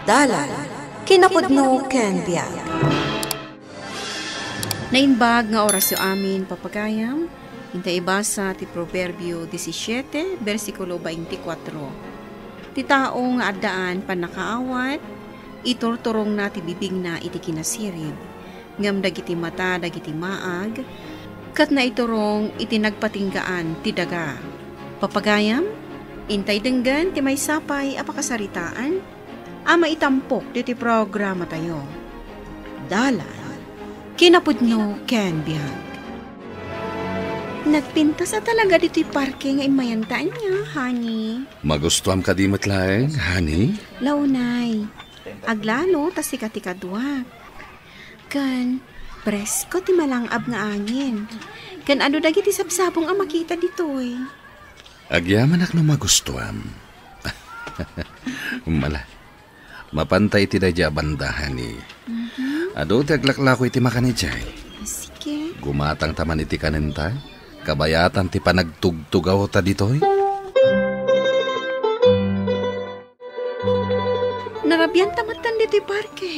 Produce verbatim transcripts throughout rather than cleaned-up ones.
Dalan, kinapudno ken biag. Naimbag nga orasyo amin, papagayam, inta ibasa ti Proverbio disisiete, bersikulo twenty-four. Ti tao nga addaan pannakaawat, iturturongna ti bibingna iti kinasirib, ngem dagiti mata dagiti maag, ket naiturong iti nagpatinggaan ti daga. Papagayam, intay denggen ti maysa pay a pakasaritaan a maitampok ditoy programatayo. Dalan, kinapudno ken biag. Nagpintas a talaga ditoy parke nga immayanta ania, honey. Magustuam kadi met laeng, honey? Launay, aglalo ta sika ti kaduak. Ken, presko ti malang-ab nga angin. Ken adu dagiti sabsabong a makita ditoy. Agyamanak no magustuam. Mala, mapanta iti daydi a banda, honey. Mhm. Adu ti aglaklako iti makan idiay. Sige. Gumatangta man iti kanenta, kabayatan ti panagtugtugawta ditoy. Narabianta metten ditoy parke.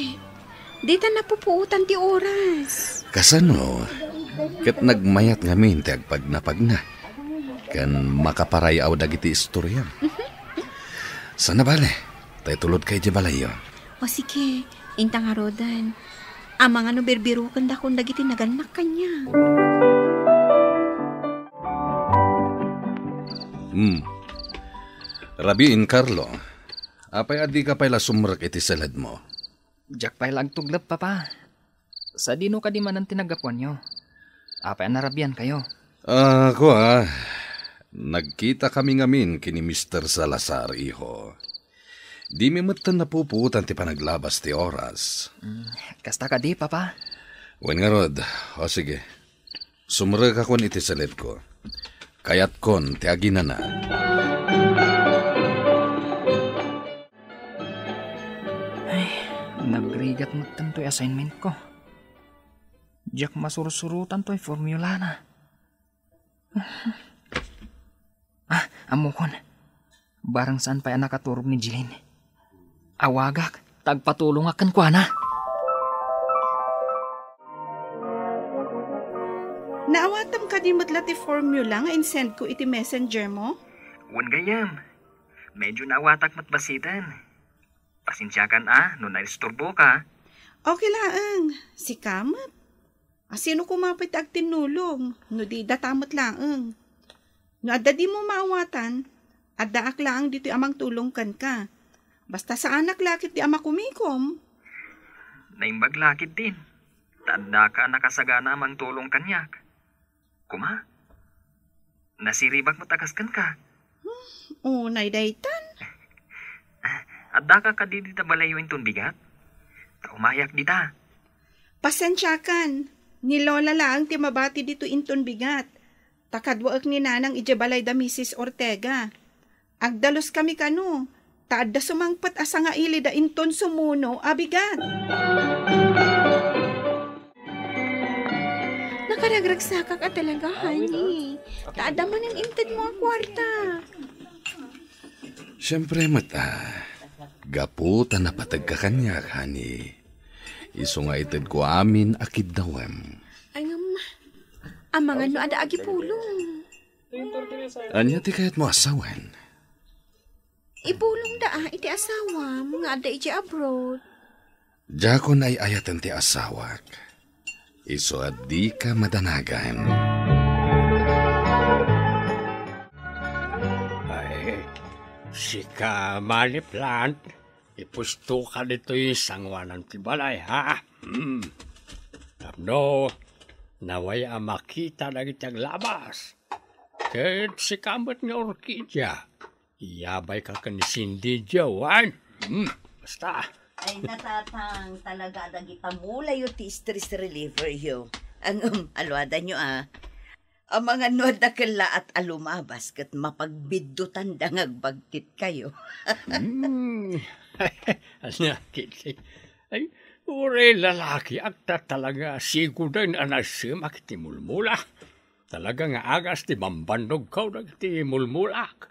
Dita napupuotan ti oras. Kasano? Ket nagmayat ngamin ti agpagnapagna. Ken makaparay-aw dagiti istorya. Sana bale, tay tulodka iti balayyo. O sige, inta ngaruden. Amangan no birbirokendakon dagiti nagannak kaniak. Hmm. Rabiin, Carlo. Apay a dika pay la sumrek iti seledmo? Diak pay la agtuglep, Papa. Sadino kadi manen ti naggapuanyo? Apay a narabiankayo? Ah, kua, nagkitakami ngamin ken ni Mister Salazar, iho. Dimi metten napupuotan ti panaglabas ti oras. Mm, kasta kadi, Papa? Wen ngarud, o sige. Sumrekakon iti seledko. Kayatkon ti aginana. Ay, nagrigat metten toy assignment ko. Diak masursurotan toy formulana. Ah, ammokon. Barang saan pay a nakaturog ni Jeline. Awagak, ta agpatulongak kenkuana. Naawatam kadi met la ti formula nga insend ko iti messenger mo? Wen gayam. Medyo naawatak met basiten. Pasensiakan a no naisturboka. Okay laeng. Sika met. A sino koma pay ti agtinnulong, no di data met laeng? No adda dimo maawatan, addaak laeng ditoy a mangtulong kenka. Basta saanak la ket ti a makumikom. Naimbag la ketdin, ta addaka a nakasagana a mangtulong kaniak. Koma, nasiribak met a kas kenka. Hmm, unay daytan. Addaka kadi dita balayyo inton bigat? Ta umayak dita. Pasensiakan, ni Lola laeng ti mabati ditoy inton bigat. Ta kaduaek ni Nanang idiay balay da Misis Ortega. Agdaluskami kano, ta adda sumangpet a sangaili da inton sumuno a bigat. Nakaragragsakak a talaga, honey. Ta adda manen intedmo a kuarta. Siempre met, ah. Gapu ta napategka kaniak, honey. Isu nga itedko amin a kiddawem. Ay, ngem, amangan no adda agipulong. Ania ti kayatmo a sawen? Ipulongda a iti asawam nga adda idiay abroad. Diakon ay-ayaten ti asawak. Isu a dika madanagan. Ay, sika, money plant, ipuestoka ditoy sangoanan ti balay, ha? Hmm. Tapno, naway a makita dagiti aglabas. Ket sika met nga orkidia, iyabayka ken ni Cindy diay, wen? Hmm, basta. Ay, natatang talaga dagita mulayo ti stress reliever yo. Ang, um, aluadanyo, ah. Amangan no adda kellaat a lumabas ket mapagbiddutan da nga agbagtit kayo. Hmm. Ania, Kitty? Ay, uray lalaki, agtatalaga, siguden a nasem a kiti mulmula. Talaga nga agas ti bambannogko dagiti mulmulak.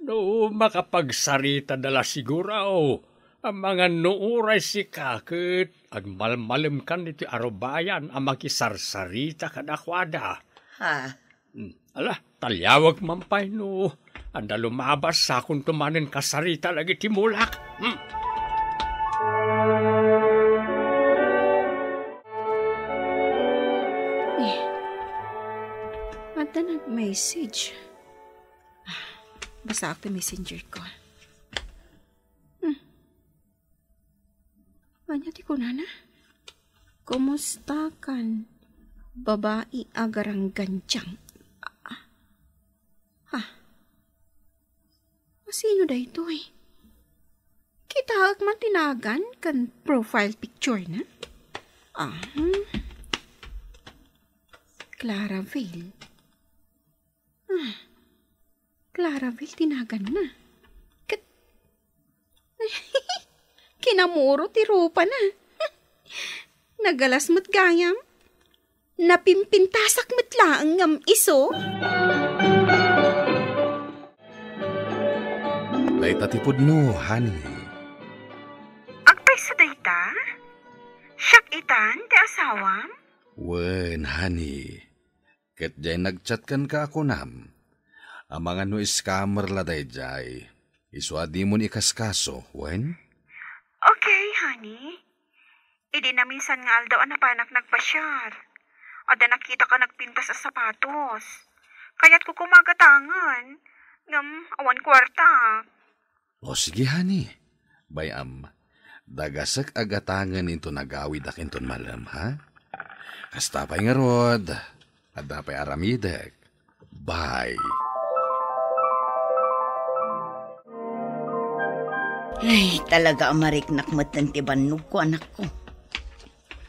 No makapagsarita da la siguro, Amangan no uray sika ket agmalmalemkan iti arubayan a makisarsarita kadakuada. Ha? Hmm. Ala, taliawek man pay no adda lumabas sakonto manen kasarita dagiti mulak. Hmm. Eh, adda nag-message. Ah, basaak ti messenger ko. Hmm. Ania ti kunana? Kumusta kan babai a garanggantiang? Ah, ha? Sino daytoy? Kitaek man ti nagan kan profile picture na? Ah, hmm. Claraville. Ah, Claraville ti naganna. Ket, kinamuro ti rupana. Nagalas met gayam. Napimpintasak met laeng ngem isu. Dayta ti pudno, honey. Agpayso dayta? Siak itan ti asawam? Wen, honey. Ket diay nagchat kenka a kunam, amangan no scammer la daydiay. Isu a dimon ikaskaso, wen? Okay, honey. Idi naminsan nga aldaw a napanak nagpasiar, adda nakitak a nagpintas a sapatos. Kayatko koma a gatangen, ngem awan kuarta. O, sige, honey. Bay-am, dagasek a gatangen inton agawidak inton malem, ha? Kasta pay ngarud, adda pay aramidek. Bye. Ay, talaga a mariknak metten ti bannogko, anakko.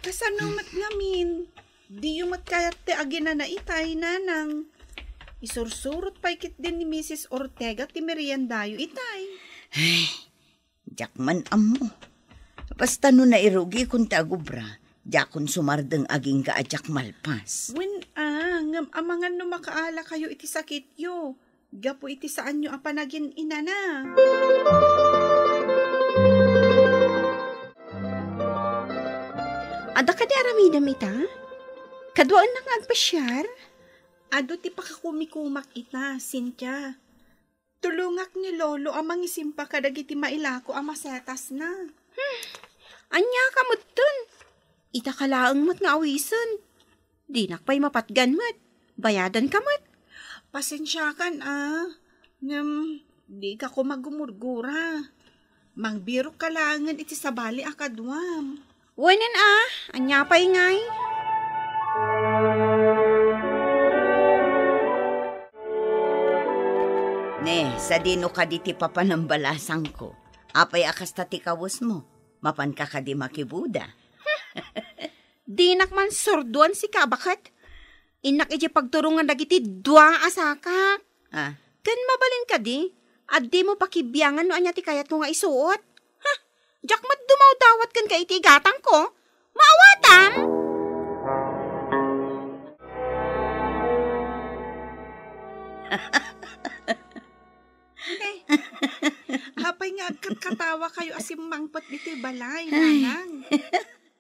Kasano met ngamin? Diyo met kayat ti aginana itay, nanang. Isursurot pay ketdi ni Misis Ortega ti meriendayo itay. Ay, diak man ammo. Basta no nairugikon ti agubra, diakon sumardeng agingga a diak malpas. Wen a, ngem amangan no makaala kayo iti sakityo. Gapu iti saanyo a panagin-inana. Adda kadi aramidem ita? Kaduaennak nga agpasiar? Adu ti pakakumikumak ita, Cynthia. Tulongak ni Lolo a mangisimpa kadagiti mailako a masetasna. Hmm. Ania ka metten? Ita ka laeng met nga awisen. Dinak pay mapatgan met. Bayadan ka met. Pasensiakan a. Ngem, di ka koma gumurgura. Mangbirok ka laengen iti sabali a kaduam. Wenen a, ania pay ngay? Ne, sadino kadi ti papanambalasangko? Apay a kasta ti kawesmo? Mapanka kadi makibuda? Dinak man surduan sika, baket. Innak idiay pagturongan dagiti dua a sakak. Ah. Ken mabalin kadi, a dimo pakibiangan no ania ti kayatko nga isuot? Ha? Diak met dumawdawat kenka iti igatangko. Maawatam? Eh, apay nga agkatkatawa kayo a simmangpet ditoy balay, ay, nanang?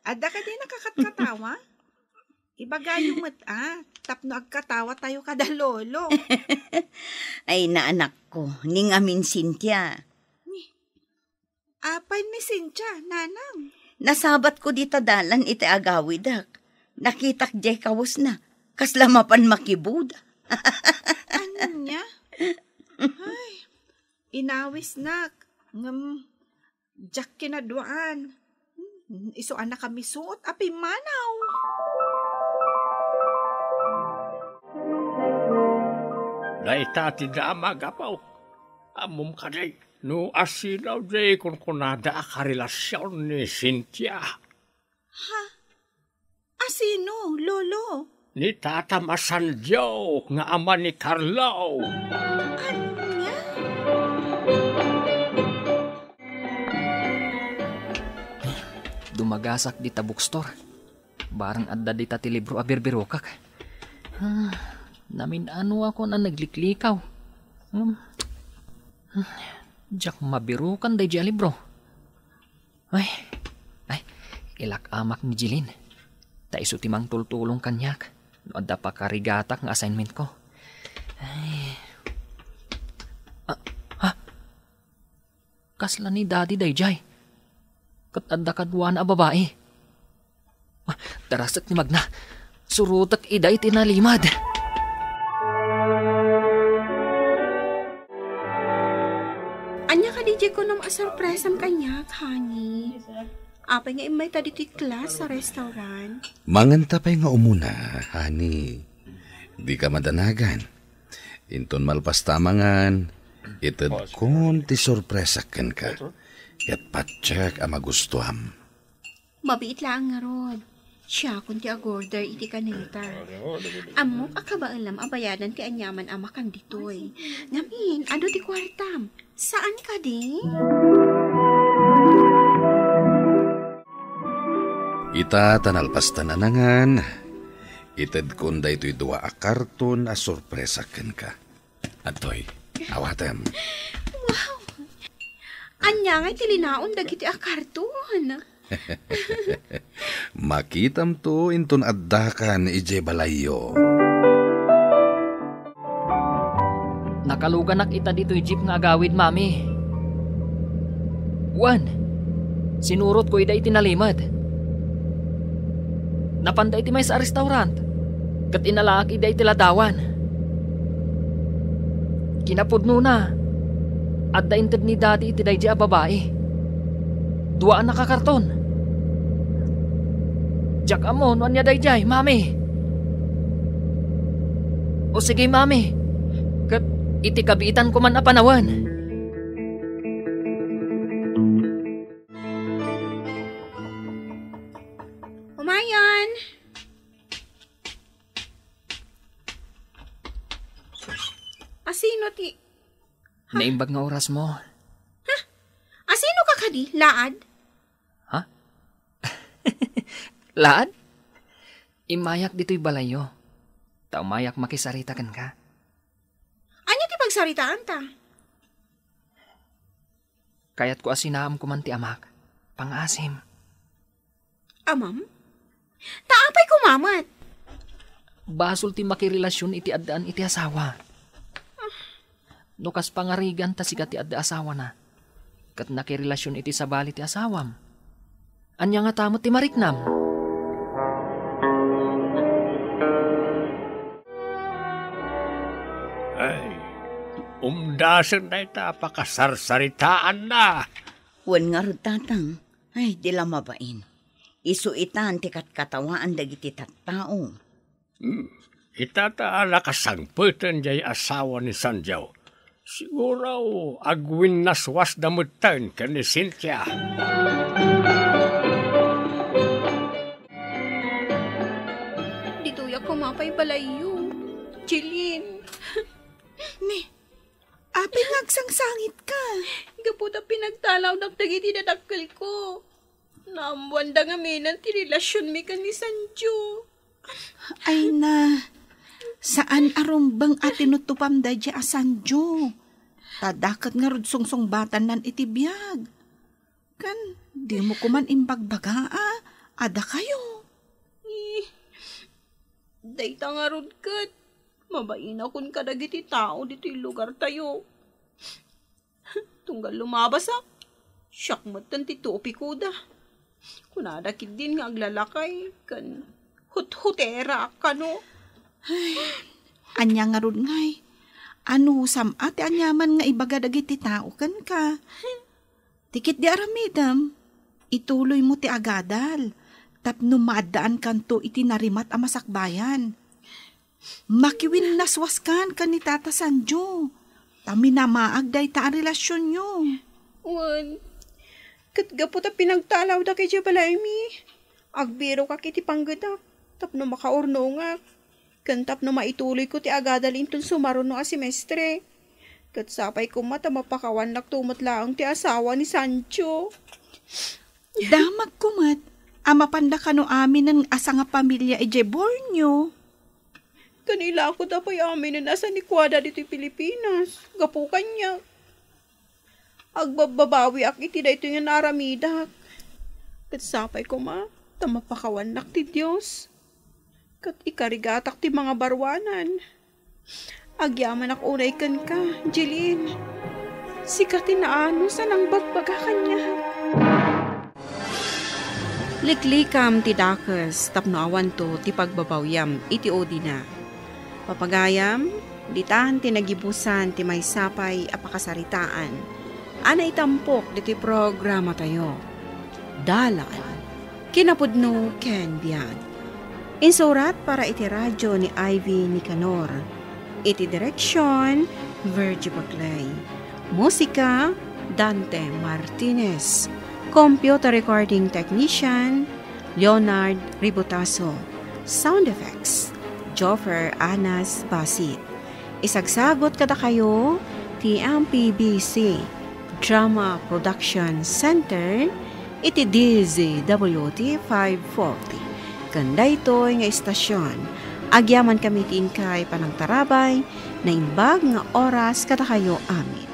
Adda kadi nakakatkatawa? Ibagayo met a, tapno agkatawa tayo kada lolo. Ay, naanakko, ni ngamin Cynthia. Ni, apay ni Cynthia, nanang? Nasabatko dita dalan iti agawidek. Nakitak diay kawesna. Kasla mapan makibuda. Ania? Ay, inawisnak. Ngem, diak kinaduaan. Hmm, isu a nakamisuot a pimmanaw. Dayta ti damag, apo. Ammom kadi, no asino diay kunkunada a karelasion ni Cynthia? Ha? Asino, Lolo? Ni Tata Masandio nga ama ni Carlo. Ania? Dumagasak dita bookstore. Barang adda dita ti libro a birbirokak. Ah, namin-anoakon a nagliklikaw. Hmm. Diak mabirukan daydi a libro. Ay, ay, ilak-amak ni Jeline. Ta isu ti mangtultulong kaniak no adda pakarigatak nga assignment ko. Ay. Ah, ha? Kasla ni Daddy daydiay? Ket adda kaduana a babai. Ah, darasek ni Magna. Surotek ida iti nalimed. Ania kadi diay kunam a sorpresam kaniak, honey? Apay nga immayta ditoy class sa restaurant? Manganta pay nga umuna, honey. Dika madanagan. Inton malpasta a mangan, itedkon ti sorpresak kenka. Ket patiek a magustuam. Mabiit laeng ngarud. Siakon ti agorder iti kanita. Ammok a kabaelam a bayadan ti aniaman a makan ditoy. Ngamin, adu ti kuartam. Saan kadi? Ita ta nalpastan a nangan, itedkon daytoy dua a karton a sorpresa kenka. Adtoy, awatem. Wow! Ania ngay ti linaon dagiti a karton? Makitamto inton addakan idiay balayyo. Nakaluganak ita ditoy jeep nga agawid, Mami. Wen, sinurotko ida iti nalimed. Napanda iti maysa a restaurant, ket inalaak ida iti ladawan. Kinapudnona, adda inted ni Daddy iti daydiay a babai. Dua a nakakarton. Diak ammo no ania daydiay, Mami. O sige, Mami. Ket iti kabiitanko man a panawen. Umayon! Asino ti Naimbag nga orasmo. Ha? Asino ka kadi? Laad? Ha? Laad? Immayak ditoy balayyo. Ta umayak makisarita kenka. Ania ti pagsaritaanta? Kayatko a sinaamko man ti amak. Pangaasim. Amam? Ta apay koma met? Basol ti makirelasion iti addaan iti asawa. No kas pangarigan ta sika ti adda asawana, ket nakirelasion iti sabali ti asawam, ania ngata met ti mariknam? Ay, umdasen dayta a pakasarsaritaanna. Wen ngarud, Tatang. Ay, di la mabain. Isu itan ti katkatawaan dagiti tattao. Hmm. Ita ta a nakasangpeten diay asawa ni Sanjo. Siguro, agwinnaswasda metten ken ni Cynthia. Ditoyak koma pay balayyo, Jeline. Ni, apay nga agsangsangitka? Gapu ta pinagtalawdak dagiti dadakkelko. Naammoanda ngaminen ti relasionmi ken ni Sanjo. Ay na, saan a rumbeng a tinuttupam daydiay a Sanjo. Ta daket ngarud sungsungbatannan iti biag. Ken, dimo koman imbagbaga a, adda kayo. Eh, dayta ngarud ket, mabainakon kadagiti tao ditoy lugartayo. Tunggal lumabasak, siak metten ti topikoda. Kunada ketdin nga aglalakay ken huthuteraak kano. Ay, ania ngarud ngay? Anusam a ti aniaman nga ibaga dagiti tao kenka? Ti ketdi aramidem, ituloymo ti agadal tapno maaddaankanto iti narimat a masakbayan. Makiwinnaswaskan ken ni Tata Sanjo, ta minamaag dayta a relasionyo. Wen, ket gapu ta pinagtalawdak idiay balaymi, agbirokak iti panggedak tapno makaurnongak, ken tapno maituloyko ti agadal inton sumaruno a semestre. Ket sapay koma ta mapakawannakto met laeng ti asawa ni Sancho. Damagko met a mapanda kano aminen a sangapamilia idiay Borneo. Ken ilakoda pay aminen a sanikuada ditoy Pilipinas, gapu kaniak. Agbabbabawiak iti daytoy nga naaramidak. Ket sapay koma ta mapakawannak ti Dios, ket ikarigatak ti mangabaruanan. Agyamanak unay kenka, Jeline. Sika ti naanus a nangbagbaga kaniak. Liklikam ti dakes tapno awanto ti pagbabawyam iti udina. Papagayam, ditan ti nagibusan ti maysa pay a pakasaritaan a naitampok ditoy programatayo, Dalan, Kinapudno ken Biag. Insurat para iti radio ni Ivy Nicanor. Iti direksion, Virgie Baclay. Musika, Dante Martinez. Computer recording technician, Leonard Ributaso. Sound effects, Joffer Anas Basit. Isagsagut kadakayo ti M P B C Drama Production Center iti D Z W T five forty. Ken daytoy nga istasion, agyamankami ti inkay panangtarabay, naimbag nga oras kadakayo amin.